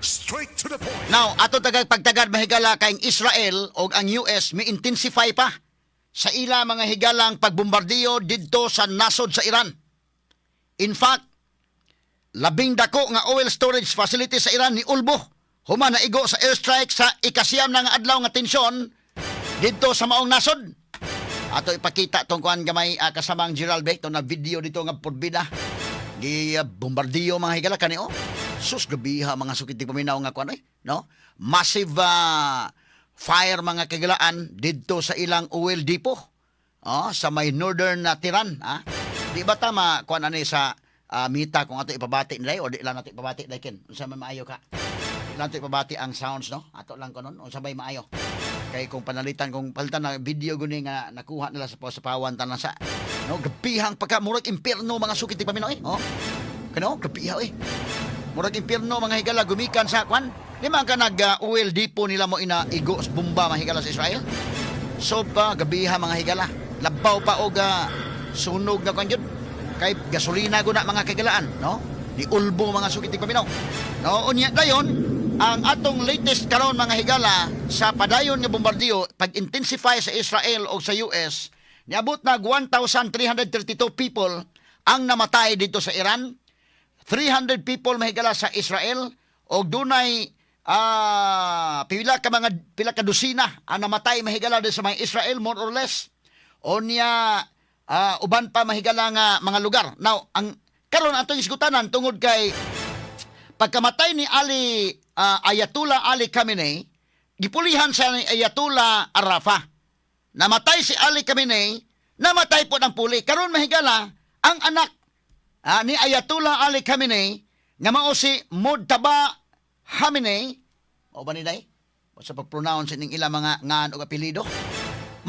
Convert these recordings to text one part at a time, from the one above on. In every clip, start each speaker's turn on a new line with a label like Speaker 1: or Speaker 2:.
Speaker 1: Straight to the point.
Speaker 2: Now, ato tagag pagtagad, mahigala, kay ang Israel o ang US may intensify pa sa ila, mga higalang, pagbombardiyo didto sa nasod sa Iran. In fact, labing dako nga oil storage facility sa Iran ni ulbo human naigo sa airstrike sa 9 na nga adlaw nga tensyon didto sa maong nasod. Ato ipakita tong kuan gamay, kasamang Gerald Beck, na video dito nga porbida gi bombardiyo, mga higala, kani oh. Sus, gabiha, mga sukit paminaw, nga kuan eh, no? Massive fire, mga kahigalaan, didto sa ilang oil depot. Oh, sa may northern na Tehran, ah. Di ba tama kuan ani sa mita kung ato ipabati nila o di lang nato ipabati ken? Unsa may maayo ka? Di lang nato ipabati ang sounds, no? Ato lang kunon, unsa may maayo? Kay kung panalitan, kung palitan na video guni nga nakuha nila sa pawan tanan sa, no, grabihang pagka murag impierno, mga sukit di paminaw eh. Oh. Kano grabiha eh. Murag impierno, mga higala, gumikan sa kwan. Di man ka nag oil depot nila mo ina igo sa bomba, mga higala, sa Israel. So pa gabiha, mga higala. Labaw pa og sunog nga kwan jud. Kay gasolina guna, mga kahigalaan, no? Ni ulbo, mga sukit di paminaw. No, unya dayon ang atong latest karon, mga higala, sa padayon nga bombardiyo pag-intensify sa Israel o sa US, niabot nag 1,332 people ang namatay dito sa Iran, 300 people, mahigala, sa Israel og dunay pila ka mga pila ka dosina ang namatay, mahigala, din sa mga Israel, more or less. Unya uban pa, mahigala, nga mga lugar. Now, ang karon atong isgutanan, tungod kay pagkamatay ni Ali Ayatollah Ali Khamenei, gipulihan sa ni Ayatollah Arafa. Namatay si Ali Khamenei, namatay po ng puli. Karon, mahigala, ang anak ni Ayatollah Ali Khamenei nga mao si Mojtaba Khamenei o ba ni day? O sa pag-pronounce ning ilang mga ngan o apelyido.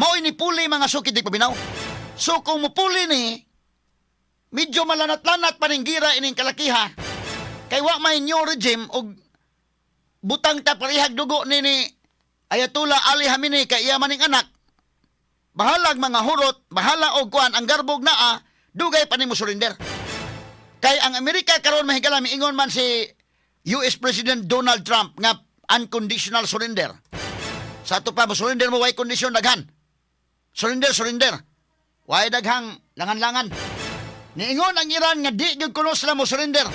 Speaker 2: Mao ni puli, mga sukit di paminaw. So kung mupuli ni, medyo malanat-lanat paning gira ining kalakiha. Kay wa may new regime og butang ta parehag dugo ni Ayatollah Ali Khamenei kay iya maning anak. Bahalag mga hurot, bahala og kuan ang garbog naa, dugay pa nimo surrender. Kay ang Amerika karon, mahigala, miingon man si US President Donald Trump nga unconditional surrender. Sa ato pa mo surrender mo, way kondisyon daghan. Surrender, surrender. Way daghang langan-langan. Niingon ang Iran nga di gyud kuno sila mo surrender.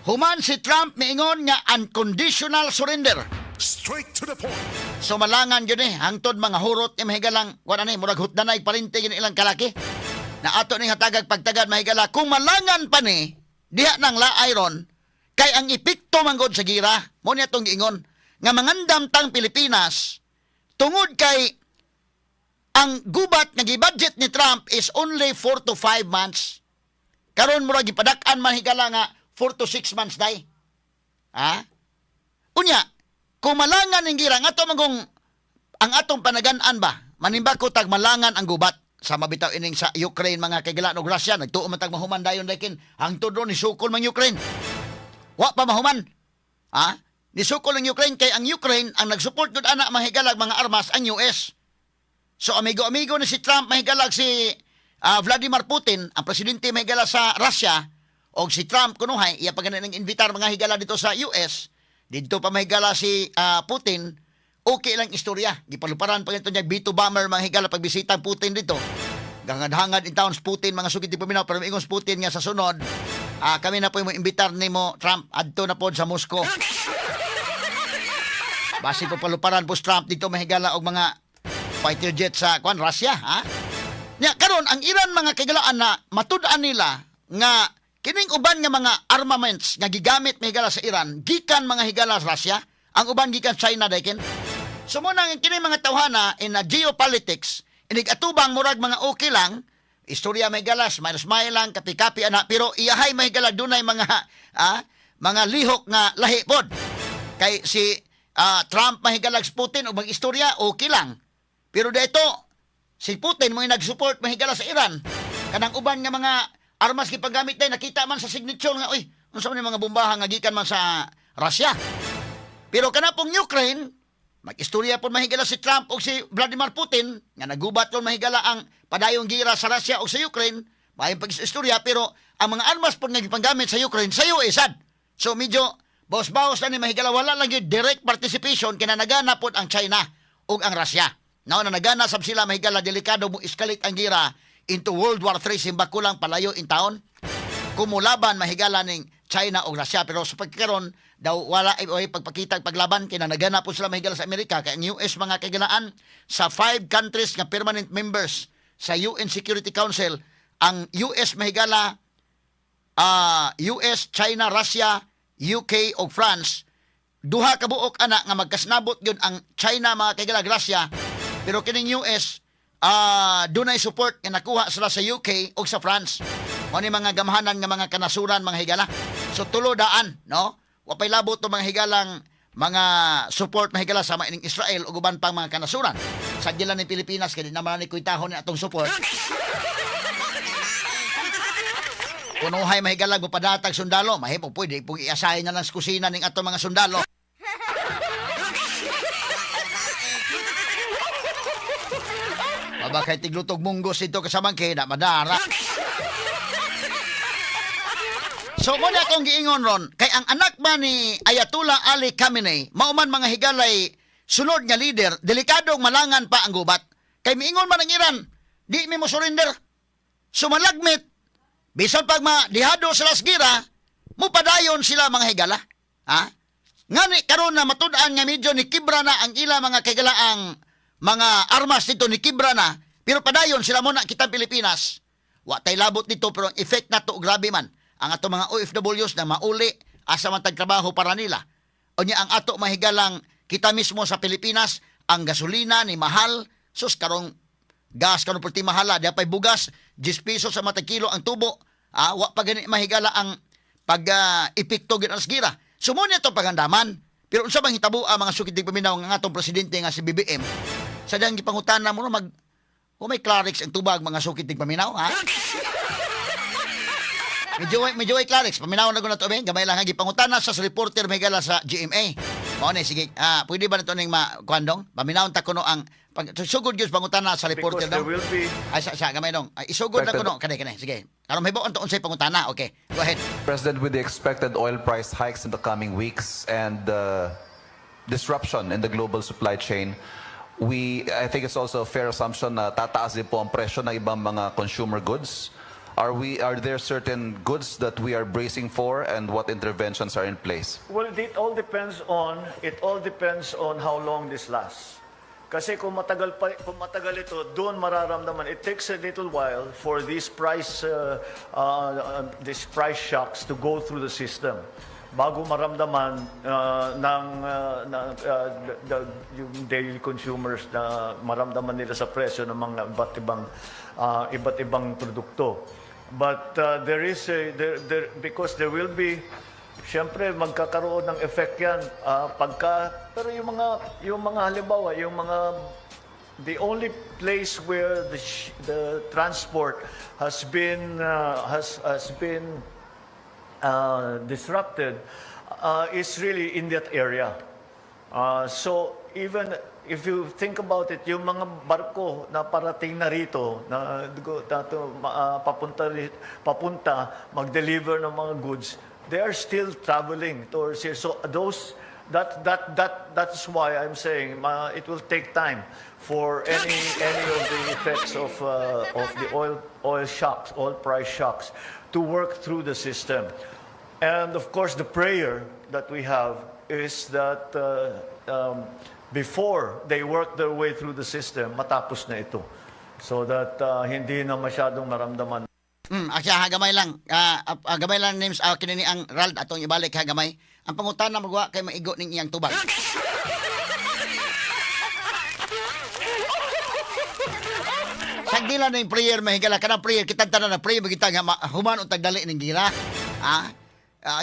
Speaker 2: Human si Trump miingon nga unconditional surrender.
Speaker 1: Straight to the point.
Speaker 2: So malangan yun eh, hangtod mga hurot ni, mahigalang, wala ni, murag hutdanay parente yun ilang kalaki. Na ato ni hatagag pagtagad, mahigala, kung malangan pa ni, diha nang laay ron, kay ang epekto manggod sa gira, mo niya itong giingon, nga mangandam tang Pilipinas, tungod kay ang gubat nga gibudget ni Trump is only 4 to 5 months. Karon murag gipadak-an man, higala, nga 4 to 6 months day. Ha? Unya, kung malangan ning gira, nga ato magong ang atong panagan-an ba, manimba ko tag malangan ang gubat sa mabitaw ining sa Ukraine, mga kahigalaan, og Russia, nagtuo man tag mahuman dayon dakin, hangtod ron nisukol man Ukraine. Wa pa mahuman. Ha? Nisukol ang Ukraine kay ang Ukraine ang nagsupport gud ana, mahigalag, mga armas ang US. So amigo-amigo ni si Trump, mahigalag, si Vladimir Putin, ang presidente, mahigala, sa Russia, og si Trump kunuhay iya pa ganin ang invitar, mga higala, dito sa US. Didto pa, mahigala, si Putin, okay lang istorya. Gipaluparan pa ito niya B2 bomber, mga higala, pagbisita ang Putin dito. Gangad-hangad in towns Putin, mga sukit di paminaw, pero ingon si Putin nga sa sunod, kami na po yung imbitar nimo, Trump, adto na pod sa Moscow. Basi po paluparan po si Trump dito, mahigala, og mga fighter jet sa kwan Russia, ha? Nya karon ang Iran, mga kahigalaan, na matud-an nila nga kining uban nga mga armaments nga gigamit, mahigala, sa Iran gikan, mga higala, sa Russia, ang uban gikan China dayken. So mo nang kini mga tawhana in a geopolitics inig atubang murag mga okay lang istorya, mahigala, smile smile lang, kapi-kapi ana, pero iyahay, mahigala, dunay mga mga lihok nga lahi pod. Kay si Trump, mahigalag, si Putin og mag-istorya okay lang. Pero dito si Putin mo nag-support, mahigala, sa Iran. Kanang uban nga mga armas gipagamit day nakita man sa signature nga, uy, unsa man yung mga bombaha nga gikan man sa Russia. Pero kana pong Ukraine, mag-istorya po, mahigala, si Trump o si Vladimir Putin nga nagubat ron, mahigala, ang padayong gira sa Russia o sa Ukraine, maayong pag-istorya, pero ang mga armas po nga gipanggamit sa Ukraine sa US sad. So medyo Baos-baos na ni, mahigala, wala lang yung direct participation kina nagana pod ang China ug ang Russia. Nao na nagana sab sila, mahigala, delikado mo escalate ang gira into World War III, simbako lang palayo in taon kumulaban, mahigala, ning China o Russia. Pero sa pagkaron daw wala ay ay pagpakita og paglaban kay nagana po sila, mahigala, sa Amerika, kay ang US, mga kahigalaan, sa five countries nga permanent members sa UN Security Council, ang US, mahigala, US, China, Russia, UK ug France, duha ka buok ana nga magkasnabot yun ang China, mga kaigala, Russia, pero kining US dunay support nga nakuha sila sa UK ug sa France. Mao ni mga gamhanan nga mga kanasuran, mga higala. So tulo daan, no, wa pay labot to, mga higalang, mga support, mahigala, sama ining Israel ug uban pang mga kanasuran. Sa gila ni Pilipinas kay di naman ni kwitahon ni atong support. Kunuhay, mahigala, mupadatag sundalo, mahimo pwede pong i-assign na lang sa kusina ning atong mga sundalo. Baba kay tiglutog munggos dito kasamang kay na madara. So mo na akong giingon ron kay ang anak ba ni Ayatollah Ali Khamenei mao man, mga higalay, sunod nga leader, delikadong malangan pa ang gubat. Kay miingon man ang Iran, di mi mo surrender. Sumalagmit bisan pag madihado sila sa gira, mupadayon sila, mga higala. Ha? Ngani karon na matud-an nga medyo ni kibra na ang ila mga kagalaang mga armas dito, ni kibra na, pero padayon sila. Mo na kitang Pilipinas, wa tay labot dito, pero ang effect nato grabe man. Ang ato mga OFWs na mauli, asa man tagtrabaho para nila? Unya ang ato mahigalang kita mismo sa Pilipinas, ang gasolina ni mahal, sus, karong gas karon perti mahala, di pay bugas 10 pesos sa matag kilo ang tubo. Ah, wa pa gani, mahigala, ang pag epekto gid ang gira. So mo to pagandaman. Pero unsa bang hitabo ang mga sukid paminaw nga atong presidente nga si BBM sa diyang gipangutana mo no mag o may Clarex ang tubag, mga sukid paminaw, ha? Medyo ay Clarex, paminaw na ko na to, be. Gamay lang ha, gipangutana sa reporter, mahigala, sa GMA. Mao ni, sige, pwede ba nato ning ma kuandong? Paminaw ta kuno ang pag sugod gyud pangutana sa reporter
Speaker 3: Because there
Speaker 2: dong.
Speaker 3: will be
Speaker 2: Ay, sa gamay dong. Ay, isugod na kuno kani kani. Sige. Karon mahibawon to unsay pangutana. Okay. Go ahead.
Speaker 4: President, with the expected oil price hikes in the coming weeks and the disruption in the global supply chain, I think it's also a fair assumption na tataas din po ang presyo ng ibang mga consumer goods. Are there certain goods that we are bracing for and what interventions are in place?
Speaker 3: Well, it all depends on how long this lasts. Kasi kung matagal ito, doon mararamdaman. It takes a little while for these price shocks to go through the system bago maramdaman ng yung daily consumers na maramdaman nila sa presyo ng mga iba't ibang produkto. But there is a there, there because there will be, siyempre, magkakaroon ng effect yan pagka, pero yung mga halimbawa, yung mga the only place where the transport has been disrupted is really in that area. So even if you think about it, yung mga barko na parating na rito, na papunta mag-deliver ng mga goods, they are still traveling towards here. So those that that that that's why I'm saying it will take time for any of the effects of the oil shocks, oil price shocks, to work through the system. And of course, the prayer that we have is that before they work their way through the system, matapos na ito. So that hindi na masyadong maramdaman.
Speaker 2: Akya ha, gamay lang. Gamay lang names kini ni ang Rald atong ibalik ha, gamay. Ang pangutana magwa kay maigo ning iyang tubag. Sagdila na yung prayer, mahigala ka na prayer kitang tanan na prayer magita nga human og tagdali ning gira. Ha?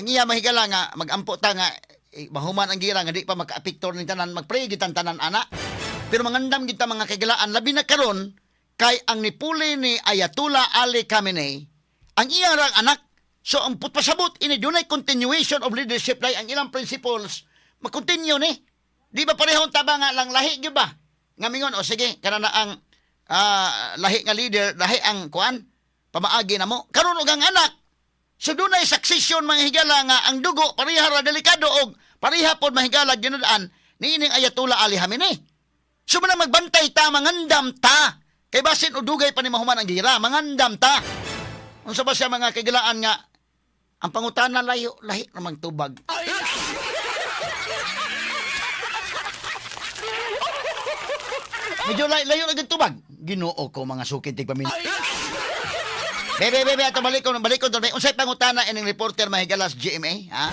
Speaker 2: Ang iya, mahigala, nga magampo ta nga mahuman ang gira nga di pa makaapektor ning tanan, magpray gitang tanan ana. Pero mangandam kita, mga kagilaan, labi na karon kay ang nipuli ni Ayatollah Ali Khamenei ang iyang rang anak. So ang pasabot ini dunay continuation of leadership dahil ang ilang principles makontinue ni. Di ba parehong taba nga lang lahi gyud ba? Nga mingon, o sige, kana na ang lahi nga leader, lahi ang kuan pamaagi na mo. Karon og ang anak. So dunay succession, mga higala, nga ang dugo pareha ra delikado og pareha pod, mahigala, ginadaan niining Ayatollah Ali Khamenei. So man magbantay ta, mangandam ta. Kay basin og dugay pa ni mahuman ang gira, mangandam ta. Unsa ba siya, mga kahigalaan, nga ang pangutana, layo lahi ramang tubag. Medyo layo na tubag. Ginoo ko, mga sukid tigpamin. Bebe, bebe, ato balikon, balikon to. Unsay pangutana ining reporter, mahigalas, GMA, ha?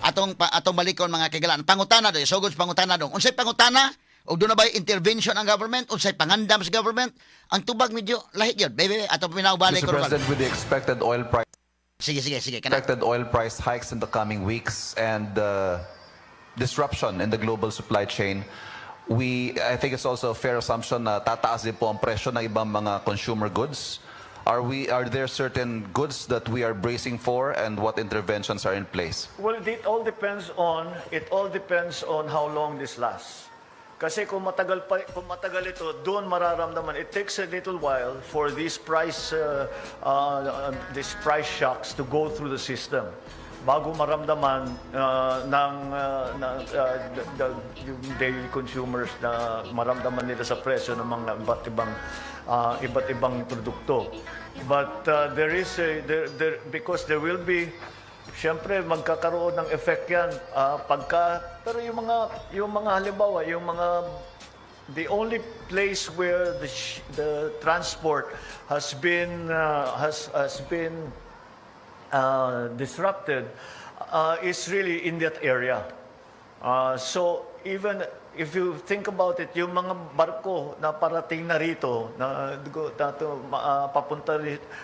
Speaker 2: Atong balikon, mga kahigalaan. Pangutana do, sugod sa pangutana dong. Unsay pangutana? Og duna ba intervention ang government? Unsay pangandam sa government? Ang tubag medyo lahi gyud. Bebe, bebe, ato paminaw balik
Speaker 4: Mr.
Speaker 2: ko.
Speaker 4: President, with the expected oil price
Speaker 2: Sige, sige, sige. Kana.
Speaker 4: expected oil price hikes in the coming weeks and disruption in the global supply chain, I think it's also a fair assumption na tataas din po ang presyo ng ibang mga consumer goods. Are there certain goods that we are bracing for and what interventions are in place?
Speaker 3: Well, it all depends on how long this lasts. Kasi kung matagal ito, doon mararamdaman. It takes a little while for these price shocks to go through the system bago maramdaman ng yung daily consumers na maramdaman nila sa presyo ng mga iba't ibang produkto. But there is a there, there because there will be, siyempre, magkakaroon ng effect yan pagka, pero yung mga halimbawa, yung mga the only place where the transport has been disrupted is really in that area. So even if you think about it, yung mga barko na parating na rito, na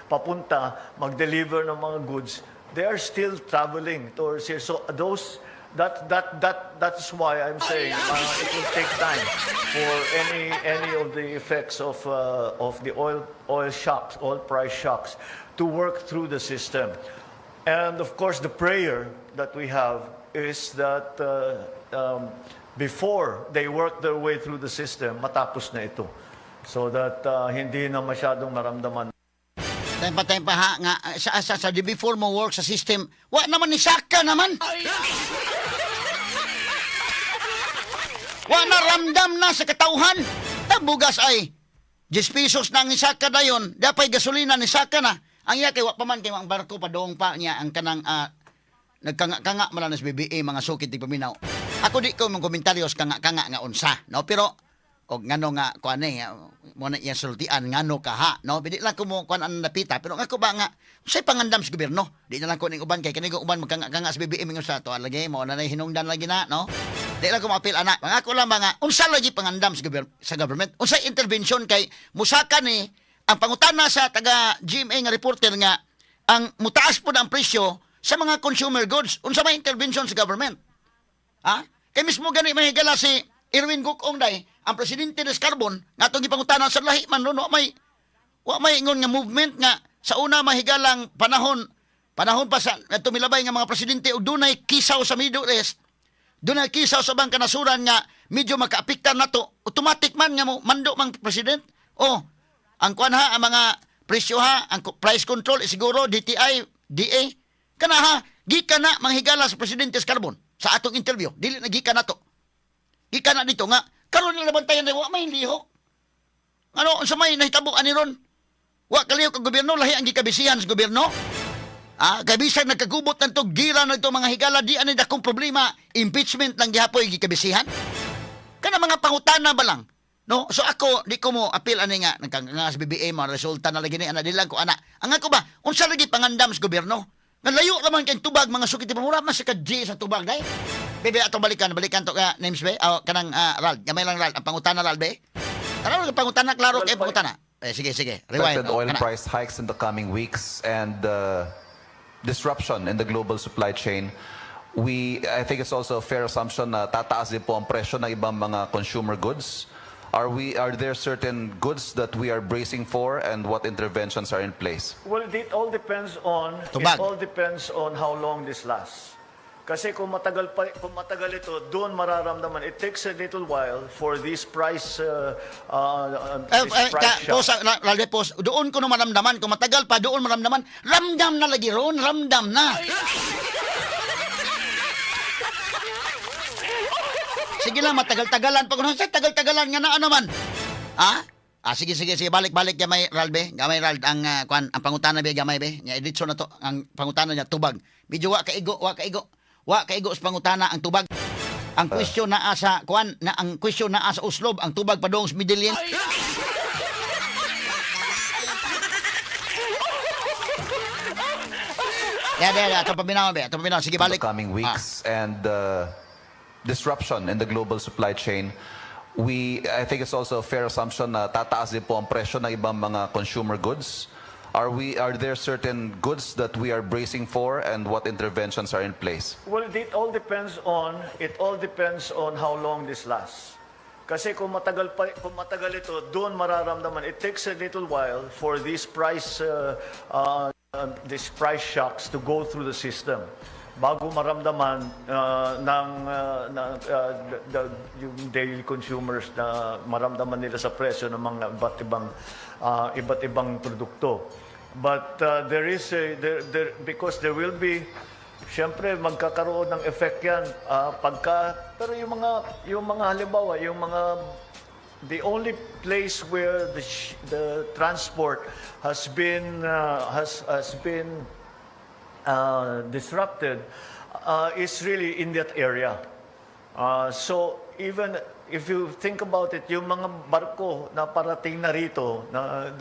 Speaker 3: papunta mag-deliver ng mga goods, they are still traveling towards here. So those that that that that's why I'm saying it will take time for any of the effects of the oil shocks, oil price shocks, to work through the system. And of course, the prayer that we have is that before they work their way through the system, matapos na ito. So that hindi na masyadong maramdaman.
Speaker 2: Time pa ha, nga sa before mo work sa system, wa naman ni saka naman. Wa na ramdam na sa katawhan. Tabugas ay 10 pesos na ang isaka dayon, dapay gasolina ni saka na. Ang iya kay wa pa man kay ang barko pa doong pa niya ang kanang nagkanga-kanga man lang sa BBA, mga sukit tigpaminaw. Ako di ko mong komentaryo sa kanga-kanga nga unsa, no? Pero og ngano nga kuan eh, mo na iyang sultian ngano ka ha, no? Di lang ko mo kuan ang napita, pero ako ba nga unsay pangandam sa gobyerno? Di na lang ko ning uban kay kani uban magkanga-kanga sa BBM ingon sa to lagi mo na hinungdan lagi na, no? Di lang ko maapil ana. Mga ako lang mga unsa lagi pangandam sa government? Unsay intervention kay musaka ni ang pangutana sa taga GMA nga reporter nga ang mutaas po na ang presyo sa mga consumer goods? Unsa may intervention sa government? Ha? Kay mismo gani, mahigala, si Erwin Gukong day, ang presidente ng Carbon, nga atong gipangutana sa lahi man no, wa may ingon nga movement nga sa una, mahigalang panahon, panahon pa sa milabay nga mga presidente ug dunay kisaw sa Middle East, dunay kisaw sa ubang kanasuran nga medyo makaapektar nato, automatic man nga mo mando mang president. Oh, ang kuan ha, ang mga presyo ha, ang price control eh, siguro DTI, DA kana ha, gikan na manghigala sa presidente sa Carbon sa atong interview, dili na gikan nato. Gikan na dito nga karon nila bantayan wa may lihok. Ano unsa may nahitabo ani ron? Wa kalihok ang gobyerno, lahi ang gikabisihan sa gobyerno. Ah, kay bisag nagkagubot ng to gira na ito, mga higala, di ani dakong problema, impeachment lang gihapoy gikabisihan. Kana mga pangutana ba lang? No? So ako, di ko mo appeal ani nga nagkanga sa BBM mga resulta na lagi ni ana, di lang ko ana. Ang ako ba, unsa lagi pangandam sa gobyerno? Nga layo raman kay tubag, mga sukit, mura man sa ka G sa tubag day. Bebe, atong balikan, balikan to ka names be. Oh, kanang Ral, gamay lang Ral, ang pangutana Ral be. Tara ang pangutana, klaro kay pangutana. Eh, sige, sige. Rewind.
Speaker 4: Expected
Speaker 2: Oh,
Speaker 4: oil
Speaker 2: kana.
Speaker 4: price hikes in the coming weeks and disruption in the global supply chain, I think it's also a fair assumption na tataas din po ang presyo ng ibang mga consumer goods. Are there certain goods that we are bracing for and what interventions are in place?
Speaker 3: Well,
Speaker 2: Tubag.
Speaker 3: it all depends on how long this lasts. Kasi kung matagal ito, doon mararamdaman. It takes a little while for this price shock.
Speaker 2: Pos, Ralde, pos, doon ko no maramdaman. Kung matagal pa, doon maramdaman. Ramdam na lagi ron, ramdam na. Sige lang, matagal-tagalan. Pag sa tagal-tagalan nga na ano man. Ha? Ah, sige, sige, sige. Balik, balik gamay, Ralbe. Gamay, Rald. Ang, kwan, ang pangutana be, gamay be. Nya, editso na to. Ang pangutana niya, tubag. Medyo wa kaigo, wa kaigo. Wa kaigo sa pangutana ang tubag. Ang question naa sa kwan, na ang question naa sa Oslob, ang tubag padung sa Medellin. Yeah. Ato paminaw be. Ato paminaw. Sige,
Speaker 4: In the
Speaker 2: balik.
Speaker 4: coming weeks and disruption in the global supply chain, I think it's also a fair assumption na tataas din po ang presyo ng ibang mga consumer goods. Are there certain goods that we are bracing for and what interventions are in place?
Speaker 3: Well, it all depends on how long this lasts. Kasi kung matagal ito, doon mararamdaman. It takes a little while for this price shocks to go through the system bago maramdaman ng na, yung daily consumers na maramdaman nila sa presyo ng mga iba't ibang produkto. But there is a there, there because there will be, siyempre, magkakaroon ng effect yan pagka, pero yung mga halimbawa, yung mga the only place where the transport has been disrupted is really in that area. So even if you think about it, yung mga barko na parating na rito, na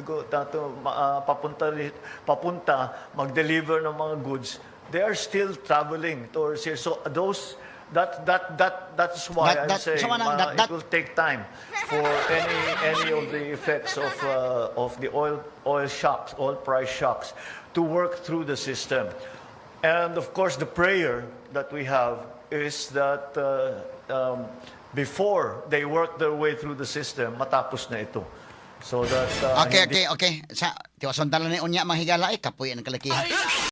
Speaker 3: papunta mag-deliver ng mga goods, they are still traveling towards here. So those that that that that's why I'm saying
Speaker 2: so manang
Speaker 3: it will take time for any of the effects of the oil shocks, oil price shocks, to work through the system. And of course, the prayer that we have is that before they work their way through the system, matapos na ito. So that
Speaker 2: Okay,
Speaker 3: hindi
Speaker 2: okay. Sa tiwason tala ni unya mga higala eh kapoy ang kalakihan.